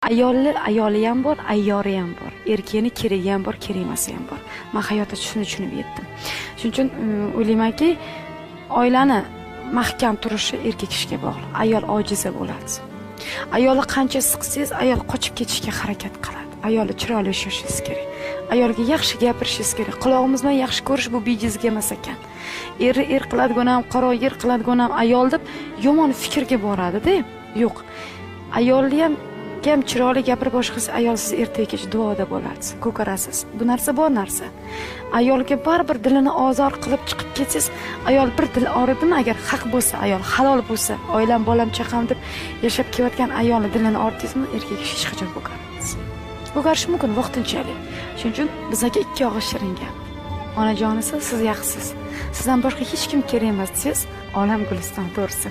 Ayolli ayoli ham bor, ayyori ham bor. Erkakni keragi ham bor, kerak emasi ham bor. Man hayotda shuni tushunib yetdim. Shuning uchun o'ylaymanki, oilani mahkam turishi erkak kishiga bog'liq. Ayol ojiza bo'ladi. Ayolni qancha siqsangiz, ayol qochib ketishga harakat qiladi. Ayolni chiroyli ushlashingiz kerak. Ayolga yaxshi gapirishingiz kerak. Qulog'imiz bilan yaxshi ko'rish bu bejizga emas ekan. Erni er qiladigan ham, qaro yer qiladigan ham ayol deb yomon fikrga boradi-da. Yo'q. Ayolni ham chiroyli gapirib boshqasi ayol siz ertaga kech duoda bo'lasiz, ko'karasiz. Bu narsa bor narsa. Ayolga baribir dilini ozor qilib chiqib ketsangiz, ayol bir dil og'ridimi, agar haq bo'lsa, ayol halol bo'lsa, oilam, bolam, chaqam deb yashab kelayotgan ayolni dilini og'ritdingizmi, erkak kishi hech qachon ko'karmaysiz. Ko'karishi mumkin vaqtinchalik. Shuning uchun bizlarga ikki og'iz shirin gap. Onajonisi, siz yaxshisiz. Sizdan boshqa hech kim kerak emas desangiz, olam guliston to'g'risi.